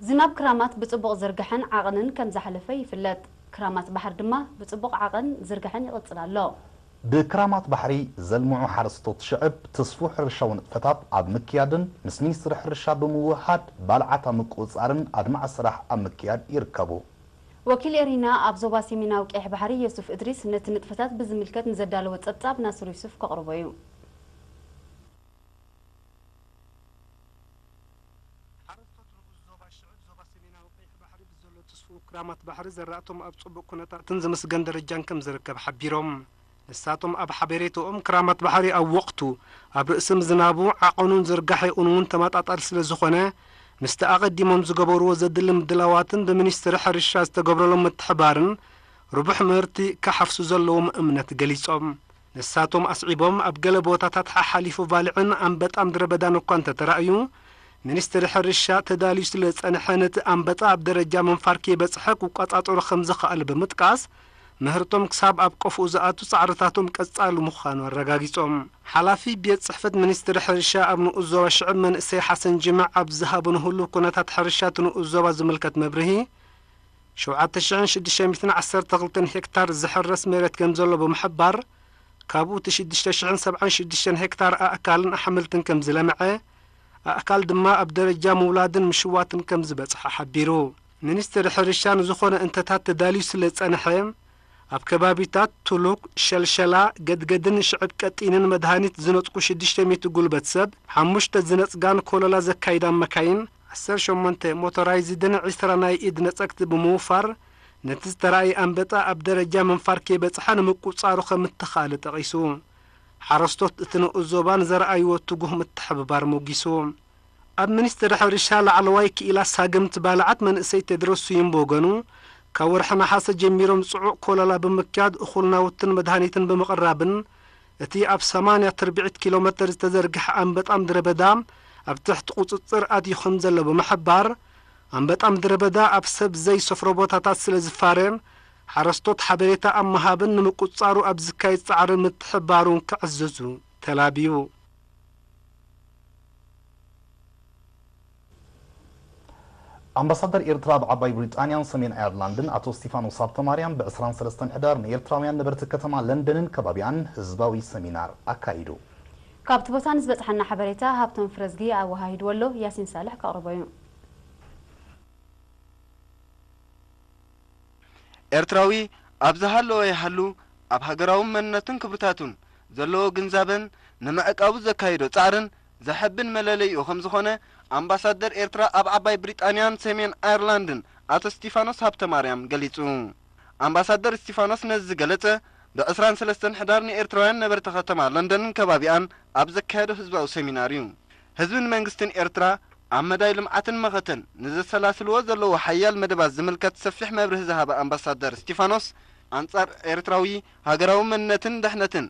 ዝናብ ክራማት ብጽቡቕ ዝርግሐን ዓቐንን ከም ዝሓለፈ ይፍለጥ። ክራማት ባሕሪ ድማ ብጽቡቕ ዓቐን ዝርግሐን ይቕጽል ኣሎ። ብክራማት ባሕሪ ዘልምዑ ሓረስቶት ሽዕብ ትስፉ ሕርሻዊ ንጥፈታት ኣብ ምክያድን ምስ ሚኒስትሪ ሕርሻ ብምውህሃድ ባልዓት ኣብ ምቁጽጻርን ኣድማዒ ስራሕ ኣብ ምክያድ ይርከቡ። ወኪል ኤሪና ኣብ ዞባ ሰሜናዊ ቀይሕ ባሕሪ ዮሱፍ እድሪስ ነቲ ንጥፈታት ብዝምልከት ንዘዳለወ ጸብጻብ ናስር ዩሱፍ ከቕርቦ እዩ። ሓረስቶት ንኡስ ዞባ ሽዕብ ዞባ ሰሜናዊ ቀይሕ ባሕሪ ብዘሎ ትስፉው ክራማት ባሕሪ ዘራእቶም ኣብ ጽቡቕ ኩነታትን ዝምስገን ደረጃን ከም ዝርከብ ሓቢሮም። ንሳቶም ኣብ ሓበሬትኦም ክራማት ባሕሪ ኣብ ወቕቱ ኣብ ርእሲ ምዝናቡ ዓቐኑን ዝርጋሐኡን እውን ተመጣጣሊ ስለ ዝኾነ ምስቲ ኣቐዲሞም ዝገበርዎ ዘድሊ ምድላዋትን ብሚኒስትሪ ሕርሻ ዝተገብረሎም ምትሕባርን ርቡሕ ምህርቲ ክሓፍሱ ዘለዎም እምነት ገሊጾም። ንሳቶም ኣስዒቦም ኣብ ገለ ቦታታት ሓሓሊፉ ባልዕን ኣንበጣ ምድረ በዳን እኳ እንተተራእዩ ሚኒስትሪ ሕርሻ ተዳልዩ ስለ ዝጸንሐ ነቲ ኣንበጣ ኣብ ደረጃ ምንፋር ከይበጽሐ ክቆጻጸሮ ከም ዝኸኣለ ብምጥቃስ ምህርቶም ክሳብ ኣብ ቀፍኡ ዝኣቱ ጻዕርታቶም ቀጻሊ ምዃኑ ኣረጋጊጾም። ሓላፊ ቤት ጽሕፈት ሚኒስትሪ ሕርሻ ኣብ ንኡስ ዞባ ሽዕብ መንእሰይ ሓሰን ጅማዕ ኣብ ዝሃቦ ንህሉው ኩነታት ሕርሻ እቲ ንኡስ ዞባ ዝምልከት መብርሂ ሸውዓተ ሽሕን ሽዱሽተ ሚእትን ዓሰርተ ክልተን ሄክታር ዝሕረስ መሬት ከም ዘሎ ብምሕባር ካብኡ እቲ ሽዱሽተ ሽሕን ሰብዓን ሽዱሽተን ሄክታር ኣእካልን ኣሕምልትን ከም ዝለምዐ ኣእካል ድማ ኣብ ደረጃ ምውላድን ምሽዋትን ከም ዝበጽሐ ሓቢሩ። ሚኒስትሪ ሕርሻ ንዝኾነ እንተታት ተዳልዩ ስለ ዝጸንሐ ኣብ ከባቢታት ቱሉክ፣ ሸልሸላ፣ ገድገድን ሽዕብ ቀጢንን መድሃኒት ዝነጽጉ ሽዱሽተ ሚእቲ ጉልበት ሰብ፣ ሓሙሽተ ዝነጽጋን ኮለላ ዘካይዳን መካይን፣ ዓሰርተ ሸሞንተ ሞቶራይዝድን ዕስራ ናይ ኢድ ነጸግቲ ብምውፋር ነቲ ዝተራእየ ኣንበጣ ኣብ ደረጃ ምንፋር ከይበጽሐ ንምቁጽጻሩ ከም እተኻእለ ጠቒሱ። ሓረስቶት እቲ ንኡስ ዞባ ንዘርኣይዎ ትጉህ ምትሕብባር ሞጊሱ። ኣብ ሚኒስትሪ ሕርሻ ላዕለዋይ ክኢላ ሳግምቲ ባልዓት መንእሰይ ቴድሮስ ስዩም ብወገኑ ካብ ወርሒ ነሓሰ ጀሚሮም ጽዑቕ ኮለላ ብምክያድ እኹል ናውትን መድሃኒትን ብምቕራብን እቲ ኣብ ሰማንያ ትርብዒት ኪሎ ሜተር ዝተዘርግሐ ኣንበጣ ምድረ በዳ ኣብ ትሕቲ ቁጽጽር ኣትዩ ከም ዘሎ ብምሕባር ኣንበጣ ምድረ በዳ ኣብ ሰብ ዘይሰፍሮ ቦታታት ስለ ዝፋረ ሓረስቶት ሓበሬታ ኣብ ምሃብን ንምቁጽጻሩ ኣብ ዝካየድ ጻዕሪ ምትሕብባሩን ክዕዘዙ ተላብዩ። ኣምባሳደር ኤርትራ ኣብ ዓባይ ብሪጣንያን ሰሜን ኣየርላንድን ኣቶ እስቲፋኖስ ሃብተማርያም ብ ዕስራን ሰለስተን ሕዳር ንኤርትራውያን ነበርቲ ከተማ ለንደንን ከባቢኣን ህዝባዊ ሰሚናር ኣካይዱ። ካብቲ ቦታ ንዝበጽሓና ሓበሬታ ሃብቶም ፍረዝጊ ኣወሃሂድዎ ኣሎ፣ ያሲን ሳልሕ ከቕርቦ እዩ። ኤርትራዊ ኣብ ዝሃለወ ይሃሉ ኣብ ሃገራዊ መንነቱን ክብርታቱን ዘለዎ ግንዛበን ንምዕቃቡ ዘካይዶ ጻዕርን ዘሐብን መለለይኡ ከም ዝኾነ ኣምባሳደር ኤርትራ ኣብ ዓባይ ብሪጣንያን ሰሜን ኣየርላንድን ኣቶ እስቲፋኖስ ሃብተማርያም ገሊጹ። ኣምባሳደር እስቲፋኖስ ነዚ ዝገለጸ ብ ዕስራን ሰለስተን ሕዳር ንኤርትራውያን ነበርቲ ከተማ ለንደንን ከባቢኣን ኣብ ዘካየዶ ህዝባዊ ሰሚናር እዩ። ህዝብን መንግስትን ኤርትራ ኣብ መዳይ ልምዓትን መኸተን ንዘሰላስልዎ ዘለዉ ሓያል መደባት ዝምልከት ሰፊሕ መብርሂ ዝሃበ ኣምባሳደር እስቲፋኖስ፣ ኣንጻር ኤርትራዊ ሃገራዊ መንነትን ድሕነትን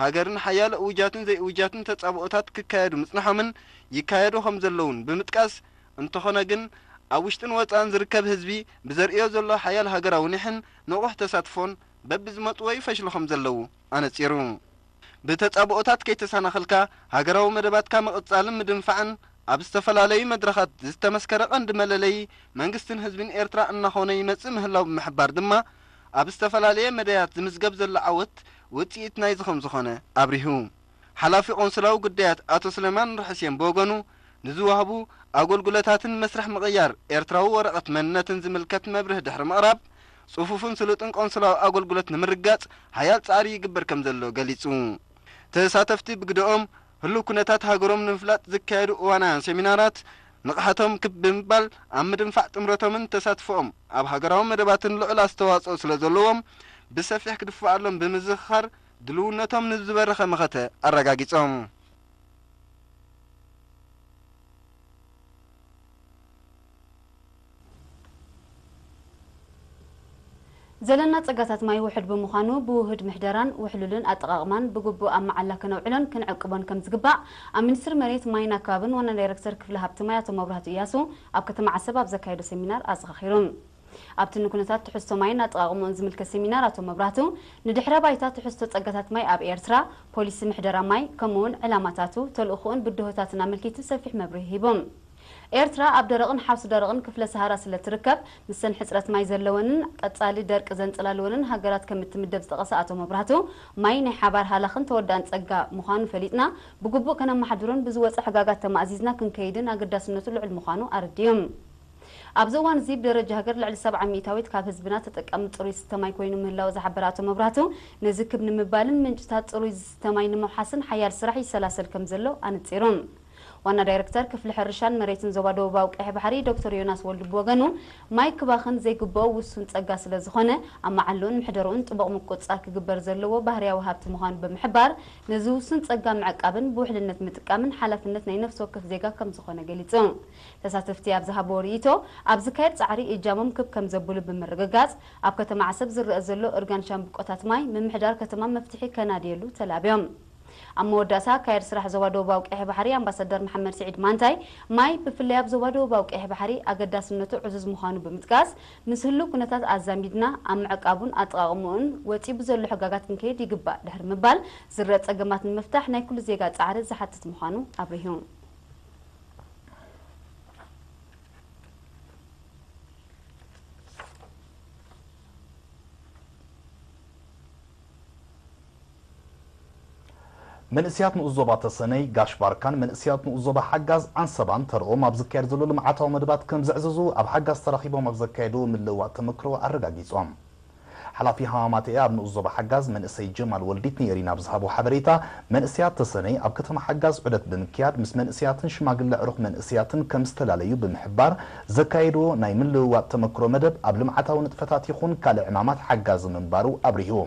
ሃገርን ሓያሎ እውጃትን ዘይእውጃትን ተጻብኦታት ክካየዱ ምጽንሖምን ይካየዱ ከም ዘለዉን ብምጥቃስ፣ እንተኾነ ግን ኣብ ውሽጥን ወጻእን ዝርከብ ህዝቢ ብዘርእዮ ዘሎ ሓያል ሃገራዊ ኒሕን ንቑሕ ተሳትፎን በብዝመጽዎ ይፈሽሉ ከም ዘለዉ ኣነጺሩ። ብተጻብኦታት ከይተሰናኸልካ ሃገራዊ መደባትካ ምቕጻልን ምድንፋዕን ኣብ ዝተፈላለዩ መድረኻት ዝተመስከረ ቀንዲ መለለዪ መንግስትን ህዝብን ኤርትራ እናኾነ ይመጽእ ምህላው ብምሕባር ድማ፣ ኣብ ዝተፈላለየ መዳያት ዝምዝገብ ዘሎ ዓወት ውጽኢት ናይዚ ከም ዝኾነ ኣብሪሁ። ሓላፊ ቆንስላዊ ጉዳያት ኣቶ ስለማን ኑርሕሴን ብወገኑ፣ ንዝወሃቡ ኣገልግሎታትን መስርሕ ምቕያር ኤርትራዊ ወረቐት መንነትን ዝምልከት መብርሂ ድሕሪ ምቕራብ፣ ጽፉፍን ስሉጥን ቆንስላዊ ኣገልግሎት ንምርግጋጽ ሓያል ጻዕሪ ይግበር ከም ዘሎ ገሊጹ። ተሳተፍቲ ብግደኦም፣ ህሉው ኩነታት ሃገሮም ንምፍላጥ ዝካየዱ እዋናውያን ሴሚናራት፣ ንቕሓቶም ክብ ብምባል ኣብ ምድንፋዕ ጥምረቶምን ተሳትፎኦም ኣብ ሃገራዊ መደባትን ልዑል ኣስተዋጽኦ ስለ ዘለዎም፣ ብሰፊሕ ክድፍኣሎም ብምዝኽኻር፣ ድልውነቶም ንዝበረኸ መኸተ ኣረጋጊጾም። ዘለና ጸጋታት ማይ ውሑድ ብምዃኑ፣ ብውሁድ ምሕደራን ውሕሉልን ኣጠቓቕማን ብግቡእ ኣብ መዓላ ከነውዕሎን ክንዕቅቦን ከም ዝግባእ፣ ኣብ ሚኒስትሪ መሬት፣ ማይን ኣከባብን ዋና ዳይረክተር ክፍሊ ሃብቲ ማይ ኣቶ መብራህቱ እያሱ ኣብ ከተማ ዓሰብ ኣብ ዘካየዶ ሴሚናር ኣዘኻኺሩ። ኣብቲ ንኩነታት ትሕዝቶ ማይን ኣጠቓቕምኡን ዝምልከት ሴሚናር ኣቶ መብራህቱ፣ ንድሕረ ባይታ ትሕዝቶ ጸጋታት ማይ ኣብ ኤርትራ፣ ፖሊሲ ምሕደራ ማይ፣ ከምኡውን ዕላማታቱ፣ ተልእኾኡን ብድሆታትን ኣመልኪቱ ሰፊሕ መብርሂ ሂቦም። ኤርትራ ኣብ ደረቕን ሓውሲ ደረቕን ክፍለ ሰሃራ ስለ ትርከብ፣ ምስተን ሕጽረት ማይ ዘለወንን ቀጻሊ ደርቂ ዘንጸላለወንን ሃገራት ከም እትምደብ ዝጠቐሰ ኣቶ መብራህቱ፣ ማይ ናይ ሓባር ሃላኽን ተወዳእን ጸጋ ምዃኑ ፈሊጥና፣ ብግቡእ ከነመሓድሮን ብዝወጸ ሕጋጋት ተማእዚዝና ክንከይድን ኣገዳስነቱ ልዑል ምዃኑ ኣረዲኦም። ኣብዚ እዋን እዚ ብደረጃ ሃገር ልዕሊ ሰብዓ ሚእታዊት ካብ ህዝብና ተጠቃሚ ጽሩይ ዝስተ ማይ ኮይኑ ምህላው ዝሓበረ ኣቶ መብራህቱ፣ ነዚ ክብ ንምባልን ምንጭታት ጽሩይ ዝስተ ማይ ንምውሓስን ሓያል ስራሕ ይሰላሰል ከም ዘሎ ኣነጺሩ። ዋና ዳይረክተር ክፍሊ ሕርሻን መሬትን ዞባ ደቡባዊ ቀይሕ ባሕሪ ዶክተር ዮናስ ወልዱ ብወገኑ፣ ማይ ክባኽን ዘይግብኦ ውሱን ጸጋ ስለ ዝኾነ፣ ኣብ መዓልኡን ምሕደርኡን ጥቡቕ ምቁጽጻር ክግበር ዘለዎ ባህርያዊ ሃብቲ ምዃኑ ብምሕባር፣ ነዚ ውሱን ጸጋ ምዕቃብን ብውሕልነት ምጥቃምን ሓላፍነት ናይ ነፍሲ ወከፍ ዜጋ ከም ዝኾነ ገሊጹ። ተሳተፍቲ ኣብ ዝሃብዎ ርእይቶ፣ ኣብ ዝካየድ ጻዕሪ እጃሞም ክብ ከም ዘብሉ ብምርግጋጽ፣ ኣብ ከተማ ዓሰብ ዝረአ ዘሎ እርጋን ሻምብቆታት ማይ ምምሕዳር ከተማ መፍትሒ ከናድየሉ ተላብዮም። ኣብ መወዳእታ፣ ኣካያዲ ስራሕ ዞባ ደቡባዊ ቀይሕ ባሕሪ ኣምባሳደር መሓመድ ስዒድ ማንታይ፣ ማይ ብፍላይ ኣብ ዞባ ደቡባዊ ቀይሕ ባሕሪ ኣገዳስነቱ ዕዙዝ ምዃኑ ብምጥቃስ፣ ምስ ህሉው ኩነታት ኣዛሚድና ኣብ ምዕቃቡን ኣጠቓቕምኡን ወጺኡ ብዘሎ ሕጋጋት ክንከይድ ይግባእ ድሕሪ ምባል፣ ዝረአ ጸገማት ንምፍታሕ ናይ ኩሉ ዜጋ ጻዕሪ ዝሓትት ምዃኑ ኣብሪሁ። መንእስያት ንኡስ ዞባ ተሰነይ፣ ጋሽ ባርካን መንእስያት ንኡስ ዞባ ሓጋዝ ዓንሰባን ተረኦም ኣብ ዝካየድ ዘሎ ልምዓታዊ መደባት ከም ዘዕዘዙ ኣብ ሓጋዝ ተራኺቦም ኣብ ዘካየድዎ ምልውዋጥ ተመክሮ ኣረጋጊጾም። ሓላፊ ሃማማተኤ ኣብ ንኡስ ዞባ ሓጋዝ መንእሰይ ጀማል ወልዲት ንኤሪና ኣብ ዝሃቦ ሓበሬታ፣ መንእስያት ተሰነይ ኣብ ከተማ ሓጋዝ ዑደት ብምክያድ ምስ መንእስያትን ሽማግለ ዕሩኽ መንእስያትን ከም ዝተላለዩ ብምሕባር፣ ዘካየድዎ ናይ ምልውዋጥ ተመክሮ መደብ ኣብ ልምዓታዊ ንጥፈታት ይኹን ካልእ ዕማማት ሓጋዚ ምንባሩ ኣብሪሁ።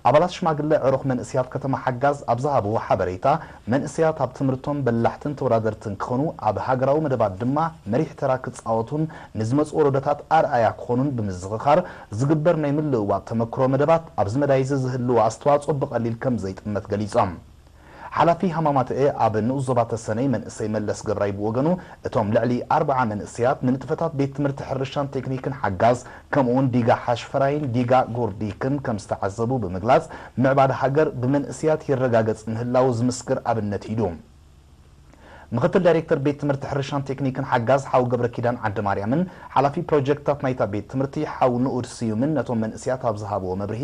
ኣባላት ሽማግለ ዕሩኽ መንእስያት ከተማ ሓጋዝ ኣብ ዝሃብዎ ሓበሬታ፣ መንእስያት ኣብ ትምህርቶም በላሕትን ተወዳደርትን ክኾኑ፣ ኣብ ሃገራዊ መደባት ድማ መሪሕ ተራ ክጻወቱን ንዝመጽኡ ወለዶታት ኣርኣያ ክኾኑን ብምዝኽኻር፣ ዝግበር ናይ ምልውዋጥ ተመክሮ መደባት ኣብዚ መዳይ እዚ ዝህልዎ ኣስተዋጽኦ ብቐሊል ከም ዘይጥመት ገሊጾም። ሓላፊ ሃማማተኤ ኣብ ንኡስ ዞባ ተሰነይ መንእሰይ መለስ ገብራይ ብወገኑ፣ እቶም ልዕሊ ኣርብዓ መንእሰያት ንንጥፈታት ቤት ትምህርቲ ሕርሻን ቴክኒክን ሓጋዝ፣ ከምኡውን ዲጋ ሓሽፈራይን ዲጋ ጎርዲክን ከም ዝተዓዘቡ ብምግላጽ፣ ምዕባለ ሃገር ብመንእሰያት ይረጋገጽ ምህላዉ ዝምስክር ኣብነት ኢሉ። ምክትል ዳይሬክተር ቤት ትምህርቲ ሕርሻን ቴክኒክን ሓጋዝ ሓው ገብረ ኪዳን ዓንደማርያምን ሓላፊ ፕሮጀክትታት ናይታ ቤት ትምህርቲ ሓው ንኡድ ስዩምን ነቶም መንእሰያት ኣብ ዝሃብዎ መብርሂ፣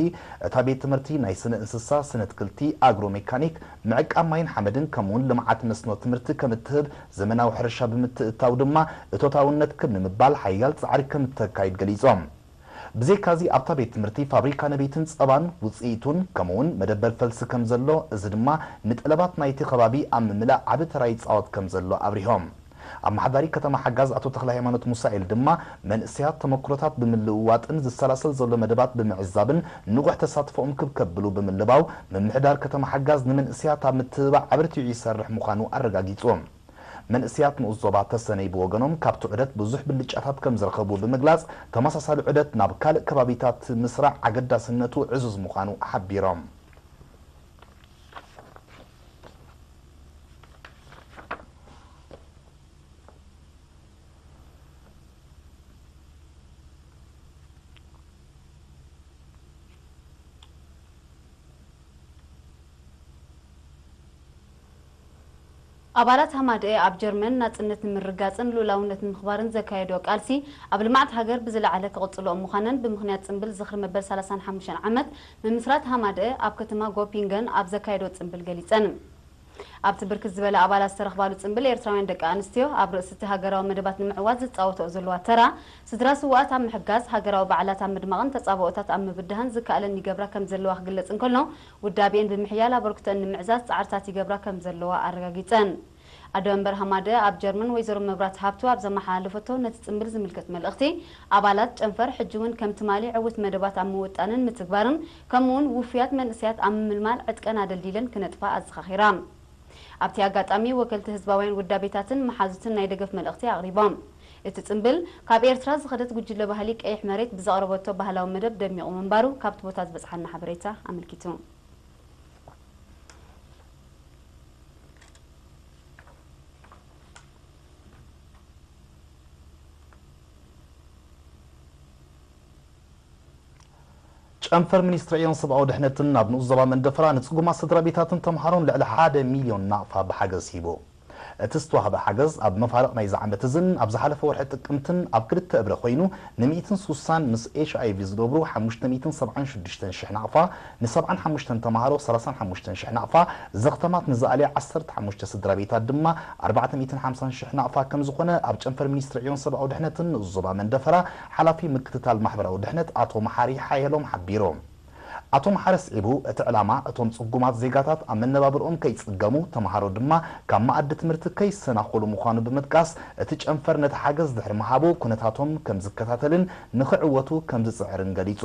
እታ ቤት ትምህርቲ ናይ ስነ እንስሳ፣ ስነ ኣትክልቲ፣ ኣግሮ ሜካኒክ፣ ምዕቃብ ማይን ሓመድን ከምኡውን ልምዓት መስኖ ትምህርቲ ከም እትህብ፣ ዘመናዊ ሕርሻ ብምትእትታው ድማ እቶታውነት ክብ ንምባል ሓያል ጻዕሪ ከም እተካይድ ገሊጾም። ብዘይካዚ ኣብታ ቤት ትምህርቲ ፋብሪካ ነቢትን ጸባን ውጽኢቱን ከምኡውን መደበር ፈልሲ ከም ዘሎ፣ እዚ ድማ ንጠለባት ናይቲ ከባቢ ኣብ ምምላእ ዓቢ ተራ ይጻወት ከም ዘሎ ኣብሪሆም። ኣመሓዳሪ ከተማ ሓጋዝ ኣቶ ተኽለ ሃይማኖት ሙሳኤል ድማ መንእሰያት ተመክሮታት ብምልውዋጥን ዝሰላሰል ዘሎ መደባት ብምዕዛብን ንቑሕ ተሳትፎኦም ክብ ከብሉ ብምልባው፣ ምምሕዳር ከተማ ሓጋዝ ንመንእሰያት ኣብ ምትብባዕ ኣበርቲዑ ይሰርሕ ምዃኑ ኣረጋጊጹ። መንእሰያት ንኡስ ዞባ ተሰነይ ብወገኖም ካብቲ ዑደት ብዙሕ ብልጫታት ከም ዝረኸቡ ብምግላጽ፣ ተመሳሳሊ ዑደት ናብ ካልእ ከባቢታት ምስራዕ ኣገዳስነቱ ዕዙዝ ምዃኑ ሓቢሮም። ኣባላት ሃማደኤ ኣብ ጀርመን ናጽነት ንምርጋጽን ልኡላውነት ንምኽባርን ዘካየድኦ ቃልሲ፣ ኣብ ልምዓት ሃገር ብዝለዓለ ክቕጽልኦ ምዃነን ብምኽንያት ጽምብል ዝኽሪ መበል ሰላሳን ሓሙሽተን ዓመት ምምስራት ሃማደኤ ኣብ ከተማ ጎፒንገን ኣብ ዘካየድኦ ጽምብል ገሊጸን። ኣብቲ ብርክት ዝበለ ኣባላት ዝተረኽባሉ ጽምብል፣ ኤርትራውያን ደቂ ኣንስትዮ ኣብ ርእሲ እቲ ሃገራዊ መደባት ንምዕዋት ዝጻወትኦ ዘለዋ ተራ፣ ስድራ ስዉኣት ኣብ ምሕጋዝ፣ ሃገራዊ በዓላት ኣብ ምድማቕን ተጻብኦታት ኣብ ምብዳህን ዝከኣለን ይገብራ ከም ዘለዋ ክግለጽ እንከሎ፣ ውዳቤኤን ብምሕያል ኣበርክቶኣን ንምዕዛዝ ጻዕርታት ይገብራ ከም ዘለዋ ኣረጋጊጸን። ኣደ መንበር ሃማደ ኣብ ጀርመን ወይዘሮ መብራት ሃብቱ ኣብ ዘመሓላለፈቶ ነቲ ጽምብል ዝምልከት መልእኽቲ፣ ኣባላት ጨንፈር ሕጂ እውን ከም ትማሊ ዕዉት መደባት ኣብ ምውጣንን ምትግባርን፣ ከምኡውን ውፉያት መንእሰያት ኣብ ምምልማል ዕጥቀን ኣደልዲለን ክነጥፋ ኣዘኻኺራ። ኣብቲ ኣጋጣሚ፣ ወከልቲ ህዝባውያን ውዳቤታትን መሓዙትን ናይ ደገፍ መልእኽቲ ኣቕሪቦም። እቲ ጽምብል፣ ካብ ኤርትራ ዝኸደት ጉጅለ ባህሊ ቀይሕ መሬት ብዘቕረበቶ ባህላዊ መደብ ደሚቑ ምንባሩ ካብቲ ቦታ ዝበጽሓና ሓበሬታ ኣመልኪቱ። ጨንፈር ሚኒስትሪ ዕዮን ሰብኣዊ ድሕነትን ናብ ንኡስ ዞባ መንደፈራ ንጽጉማት ስድራ ቤታትን ተምሃሮን ልዕሊ ሓደ ሚልዮን ናቕፋ ብሓገዝ ሂቡ። እቲ ዝተዋህበ ሓገዝ ኣብ መፋርቕ ናይዚ ዓመት እዝን ኣብ ዝሓለፈ ወርሒ ጥቅምትን ኣብ ክልተ እብረ ኮይኑ ንሚእትን ሱሳን ምስ ኤች ኣይ ቪ ዝነብሩ ሓሙሽተ ሚእትን ሰብዓን ሽዱሽተን ሽሕ ናቕፋ፣ ንሰብዓን ሓሙሽተን ተምሃሮ ሰላሳን ሓሙሽተን ሽሕ ናቕፋ፣ ዘኽተማት ንዝኣልያ ዓሰርተ ሓሙሽተ ስድራ ቤታት ድማ ኣርባዕተ ሚእትን ሓምሳን ሽሕ ናቕፋ ከም ዝኾነ ኣብ ጨንፈር ሚኒስትሪ ዕዮን ሰብኣዊ ድሕነትን ንኡስ ዞባ መንደፈራ ሓላፊ ምክትታል ማሕበራዊ ድሕነት ኣቶ መሓሪ ሓየሎም ሓቢሩ። ኣቶ መሓሪ ኣስዒቡ፣ እቲ ዕላማ እቶም ጽጉማት ዜጋታት ኣብ መነባብርኦም ከይጽገሙ፣ ተምሃሮ ድማ ካብ መኣዲ ትምህርቲ ከይሰናኸሉ ምዃኑ ብምጥቃስ፣ እቲ ጨንፈር ነቲ ሓገዝ ድሕሪ ምሃቡ ኩነታቶም ከም ዝከታተልን ንኽዕወቱ ከም ዝጽዕርን ገሊጹ።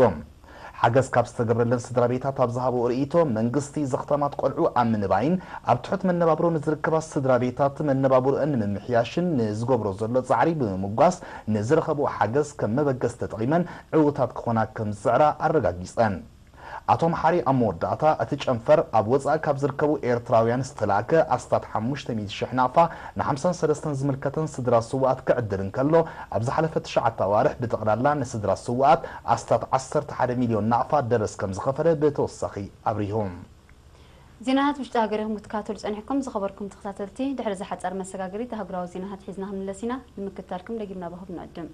ሓገዝ ካብ ዝተገብረለን ስድራ ቤታት ኣብ ዝሃቦ ርእይቶ፣ መንግስቲ ዘኽተማት ቆልዑ ኣብ ምንባይን ኣብ ትሑት መነባብሮ ንዝርከባ ስድራ ቤታት መነባብሮአን ንምምሕያሽን ንዝገብሮ ዘሎ ጻዕሪ ብምምጓስ፣ ንዝረኸብኦ ሓገዝ ከም መበገሲ ተጠቒመን ዕዉታት ክኾና ከም ዝጽዕራ ኣረጋጊጸን። ኣቶ መሓሪ ኣብ መወዳእታ፣ እቲ ጨንፈር ኣብ ወጻኢ ካብ ዝርከቡ ኤርትራውያን ዝተላእከ ኣስታት ሓሙሽተ ሚእቲ ሽሕ ናቕፋ ንሓምሳን ሰለስተን ዝምልከተን ስድራ ስውኣት ክዕድል እንከሎ፣ ኣብ ዝሓለፈ ትሽዓተ ኣዋርሕ ብጠቕላላ ንስድራ ስውኣት ኣስታት ዓሰርተ ሓደ ሚልዮን ናቕፋ ደበስ ከም ዝኸፈለ ብተወሳኺ ኣብሪሁ። ዜናታት ውሽጢ ሃገር ኢኹም ክትከታተሉ ጸኒሕኩም ዝኸበርኩም ተኸታተልቲ። ድሕሪ እዚ ሓጻር መሰጋገሪት ኣህጉራዊ ዜናታት ሒዝና ክንምለስ ኢና። ንምክትታልኩም ደጊምና ብኽብሪ ንዕድም።